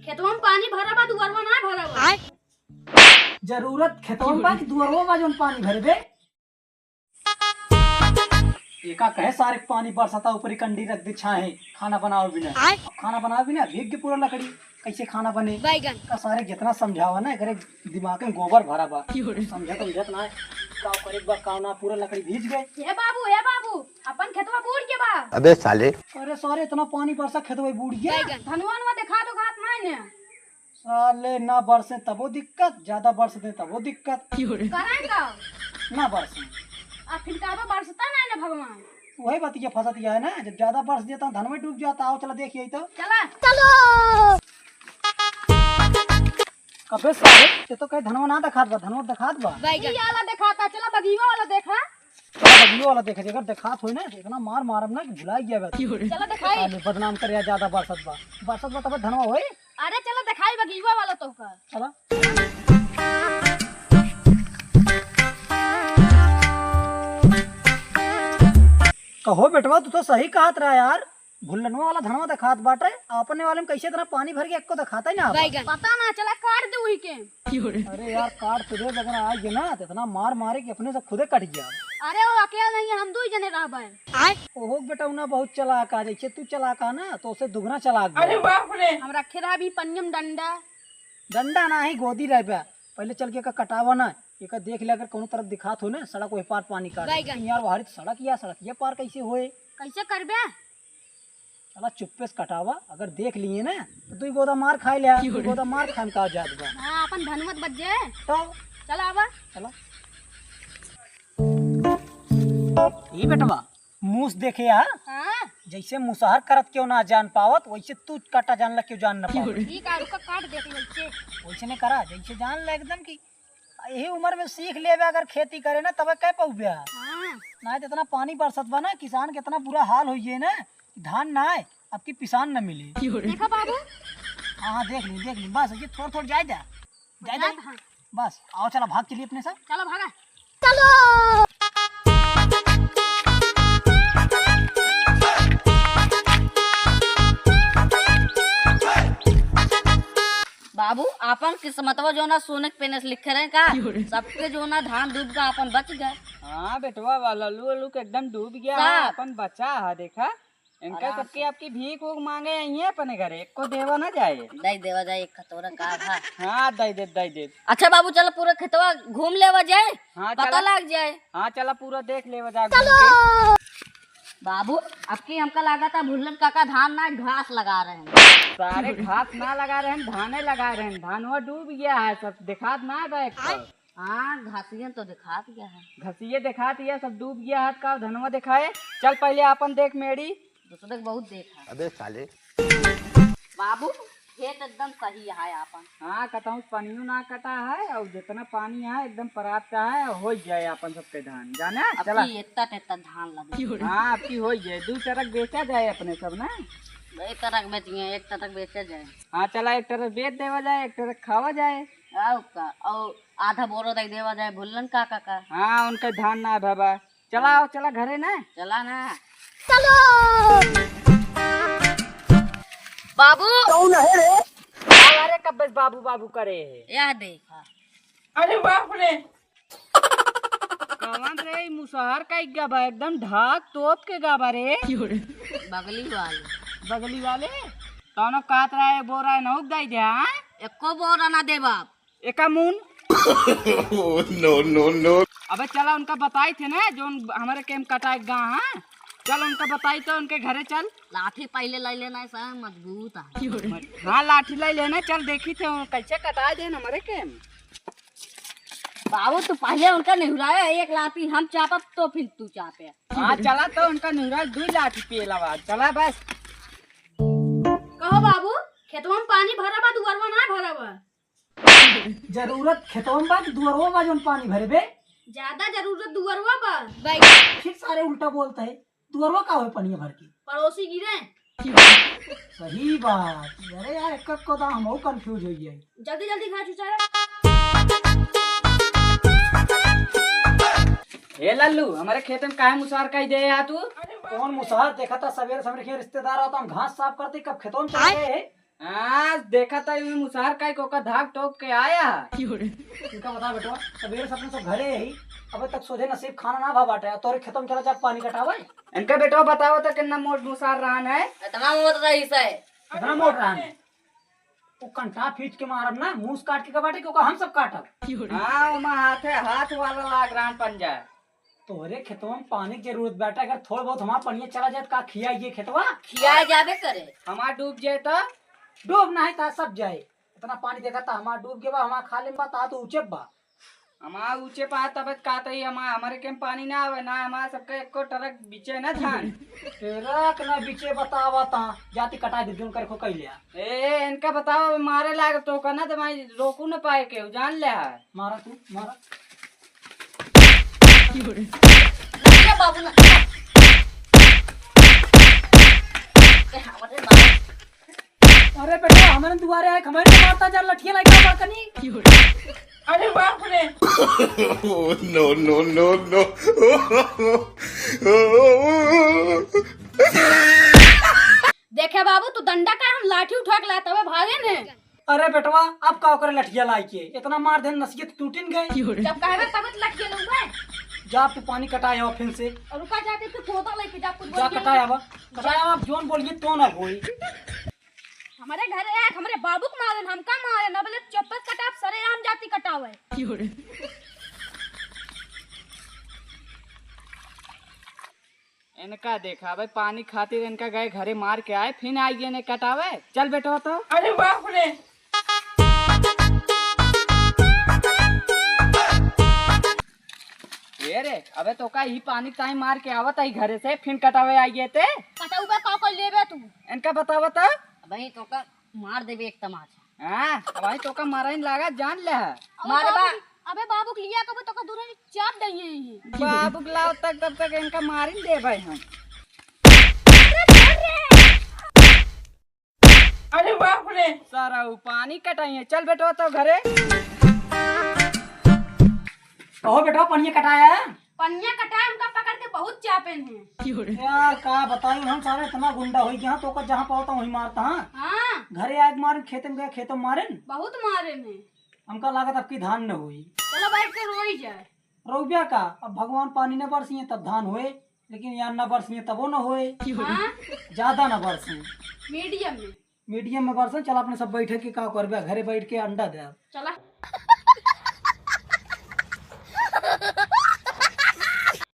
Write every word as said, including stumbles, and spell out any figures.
खेतवा में पानी भरा बा, दुअरवा ना भरा बा। जरूरत खेतवा में बा कि दुअरवा बा जौन पानी भरे बे? एका कहे सारे पानी बरसता ऊपरी कंडी रख दे छाहे, खाना बनावे बिना। आय। अब खाना बनावे बिना भीग के पूरा लकड़ी, कैसे खाना बने? बैगन। का सारे जितना समझावा ना, एकरे दिमाग में गोबर भरा बा। क्यों रे? समझत उमझत ना है, का करे बा, का ना, पूरा लकड़ी भीज गए। हे बाबू, हे बाबू, अपन खेतवा बूड़ के बा। अबे साले। अरे सारे, इतना पानी बरसा खेतवा बूड़ गया। बैगन। धनवा वनवा देखा तो घात ना है ने। साले ना बरसे तबो दिक्कत, ज्यादा बरस दे तबो दिक्कत। क्यों रे? कराए का? ना बरसे। आ फिर काबा बरसता ना ने भगवान। वही बतिया फंसत यह है ना, जब ज्यादा बरस देता धनवा डूब जाता। आओ चला देखिए तो। चला। चलो। कबे सारे, ये तो कहे धनवा ना दिखात बा, धनवा दिखात बा। बैगन। ई वाला देखाता, चला बगीवा वाला देखा। चला बगियो वाला देखे, अगर देखात होई ना, तो इतना मार मारब ना कि भुला गया बा। चला देखाई। साले बदनाम करे, ज्यादा बरसत बा, बरसत बा तब धनवा होई। अरे चला देखाई बगियो वाला तो का। चला। कहो बेटवा, तू तो सही कहत रहा यार, भुल्लनवा वाला धनवा देखात बाटे, अपने वाले में कैसे इतना पानी भर के एको देखाता ही ना बा। बैगन। पता ना चला, काट दे वही के। अरे यार, काट तो दे, अगर आ गए ना, तो इतना मार मारे कि अपने से खुदे कट गया। अरे वो अकेला नहीं है, हम दो ही जने रहबे। ओहो बेटा, उना बहुत चालाक आ, जैसे तू चालाक आ ना, तो उसे दुगना चालाक बा। अरे बाप रे। हम रखे रहा भी पनियम डंडा। डंडा ना ही, गोदी रहबे। पहले चल के एका कटावा ना, एका देख ले, अगर कोनो तरफ दिखात हो ना, सड़क वही पार पानी काट। बैगन। यार, वहारी तो सड़क या, सड़क ये पार कैसे होए? कैसे करबे? चला चुप्पे से कटावा, अगर देख लिए ना तो दुई गोदा मार खाए ले, दुई गोदा मार खाए में का जात बा। हाँ, अपन धनुवत बच जाए। तो चला आवा। चला। ई बेटवा, मूस देखे आ, हाँ। जैसे मुसहर करत क्यों ना जान पावत, वैसे तू काटा जान ला क्यों जान ना पावत। ठीक है, रुका काट देती वैसे। वैसे नहीं करा, जैसे जान ला एकदम की यही उम्र में सीख लेबे अगर खेती करे ना, तबे कह पउबे। हाँ। नाहीं तो इतना पानी बरसत बा ना, किसान के इतना बुरा हाल होइए ना, धान ना आए, अब की पिसान न मिले। देखा बाबू। हाँ, हाँ, देख ली, देख ली, बस ये थोड़ थोड़ जाए दे, जाए दे। हाँ। बस, आओ चला भाग चलिए अपने सब। चलो भागा। चलो। बाबू, आपन किस्मतवा जो ना सोने के पेने से लिखे रहे का? क्यों रे? सबके जो ना धान डूब के आपन बच गए। हाँ बेटवा, वा लल्लू उल्लू के एकदम डूब गया है, सब। आपन बचा है। देखा, इनका आराम सबके से। आपकी भीख उख मांगे आई है अपने घरे, एको देवा ना जाए। दई देवा जाए एक कटोरा का भा। हाँ, दई दे, दई दे। अच्छा बाबू, चल पूरा खेतवा घूम लेवा जाए, हाँ, पता चला। लग जाए। हाँ, चला पूरा देख लेवा जाए घूम के। बाबू, अब की हमका लागत है भुल्लन काका धान ना घास लगा रहे हैं। सारे घास ना लगा रहे हैं, धाने लगा रहे हैं। धानवा डूब गया है, सब देखात ना बा एक तो। हाँ, घासियन तो देखात गया है। घासिये देखात गया, सब डूब गया है, का धनवा देखाए। चल पहले आपन देख मेड़ी। दूसरे के बहुत देखा। अबे साले। बाबू, खेत एकदम सही है आपन। हाँ, कतहूँ पनियो ना कटा है और जितना पानी है एकदम परात का है, हो जाए आपन सबके धान। जाना? अब चला। की एत्ता तेत्ता धान लगे। हाँ, अब की हो जाए, दू ट्रक बेचा जाए अपने सब ना। एक ट्रक बेचिए, एक ट्रक बेचा जाए। हाँ, चला, एक ट्रक बेच देवा जाए, एक ट्रक खावा जाए। आओ का, और आधा बोरो दे देवा जाए भुल्लन काका का। हाँ, उनका धान ना भवा। चला, आओ, चला घरे ना। चला ना। चलो। बाबू। कौन है रे? अरे कब बस बाबू बाबू करे है? यह देखा। अरे बाप रे। कौन रे, ई मुसहर का गाबा, एकदम ढाक तोप के गाबा रे। बगली वाले। बगली वाले? कौनो कहत रहा है बोरा नहुक दई दे, हाँ? एको बोरा ना देबा। एका मुन। Oh, no, no, no। अबे चला उनका बताई थे ना, जो हमारे कैंप कटाए गा, हाँ? चल उनका बताई तो उनके घरे चल। लाठी पहले ले लेना है, सर, मजबूत है। हाँ, लाठी ले लेना, चल देखी थे वो कैसे कटाए देन हमारे कैंप। बाबू, तू पहले उनका निहुराए, एक लाठी हम चापब तो फिर तू चापे। हाँ, चला तो उनका निहुरा, दू लाठी पेला बा, चला बस। कहो बाबू, खेतवा में पानी भरा बा, दुअरवा ना भरा बा? जरूरत खेतवा में बा कि दुअरवा बा जौन पानी भरे बे? ज्यादा जरूरत दुअरवा बा। फिर सारे उल्टा बोलता है, दुअरवा का होए पनिया भर के? पड़ोसी गिरे। सही बात। अरे यार, एक एक को तो हम कंफ्यूज हो गए। जल्दी जल्दी घास उचारा। हे लल्लू, हमारे खेत में काहे मुसहर कई दे यार तू? कौन मुसहर? देखा था सवेरे सवेरे के रिश्तेदार आता, हम घास साफ करते, कब खेतों में चल गए हैं। आज देखा था ये मुसार का एक ओकर धाक टोक के आया। इनका बता बेटवा, सवेरे से अपने सब घरे ही, अबे तक सोझे नसीब खाना ना भा बाटे, तोरे खेतों में चला जा पानी कटावे। इनका बेटवा बतावा था कितना मोट मुसार रहन है। इतना मोट रही से। इतना मोट रहन है। वो कंटा फीट के मारब ना, मुंह से काट के का बाटे कि ओका हम सब काटब। हाँ, ओमा हाथे हाथ वाला लाग रहन पंजा। तोहरे खेतवा में पानी के जरूरत बाटे, अगर थोड़ बहुत हमार पनिया चला जाए तो का खिया ये खेतवा? खिया जाबे करे। हमार डूब जाए तो? डूब नहीं ता सब जाए। इतना पानी देखा था हमार डूब के बा, हमार खाले में बा, ता तो ऊंचे बा। हमार ऊंचे पा तब का तई हमार, हमारे के में पानी ना आवे ना, हमार सबके एको ट्रक बिचे ना धान। ट्रक ना बिचे बतावा ता, जाती कटा दे, जोन करे खो कह लिया। ए, इनका बतावा, मारे लाग तो का ना, तो मैं रोकू ना पाए के, जान ले है। मारा तू, मारा। लठिया बाबू ना। ए, हमारे बाप। अरे बेटा, हमारे दुआरे आए, हमारे तो मारता जा, लठिया लाइका बड़कनी। अरे बाप रे। No, no, no, no। देखे बाबू, तू डंडा का, हम लाठी उठा के लाए तबे भागे ने। अरे बेटवा, अब का ओकरे लठिया लाई के? इतना मार देन, नसियत टूटिन गए। जब कहबे तब तो लठिया लूंगा। जा तू पानी कटाए आओ फिर से। और रुका जाते तू पोता लेके जा, कुछ जा बोल के। कटाए आवा, कटाए आवा, जोन बोलिए तो ना होई। हमारे घर एक, हमारे बाबू को मारे, हमका मारे, ना बोले चुप्पे कटाप, सरे राम जाति कटावे। इनका देखा भाई, पानी खातिर इनका गए घरे मार के आए, फिर आइए ने कटावे। चल बेटवा तो। अरे बाप रे। ए रे, अबे तो का ही पानी ताई मार के आवत आई घरे से, फिर कटावे आइए ते। कटौबा का कर लेबे तू? इनका बतावा तो। भाई तो का मार देबे एक तमाचा। हाँ, भाई तो का मारइन लागा, जान ले। अबे मारे बा। बाबू, अबे बाबू के लिया कबो तो का दूर चाप दइए ही। बाबू के लाओ तक, तब तक इनका मारिन दे भाई हम। अरे बाप रे। सारा उ पानी कटाइए, चल बेटवा तो घरे। कहो बेटवा, पानी कटाया है? पनिया कटाए, हमका पकड़ के बहुत चापेन है। यार, का बताई हम, सारे इतना गुंडा होई गया, तो का जहाँ पावता वहीं मारता, हाँ? हाँ। घरे आए के मारे, खेते में गए, खेते में मारे न। बहुत मारे ने। हमका लागत अब की धान न होई। चलो बैठ के रोई जाए। रोबिया का, अब भगवान पानी न बरसिए तब धान होए, लेकिन यार न बरसिए तबो न होए। हाँ। ज्यादा न बरसे। मीडियम में। मीडियम में बरसे, चल अपने सब बैठे के का करबे, घरे बैठ के अंडा दे। चला।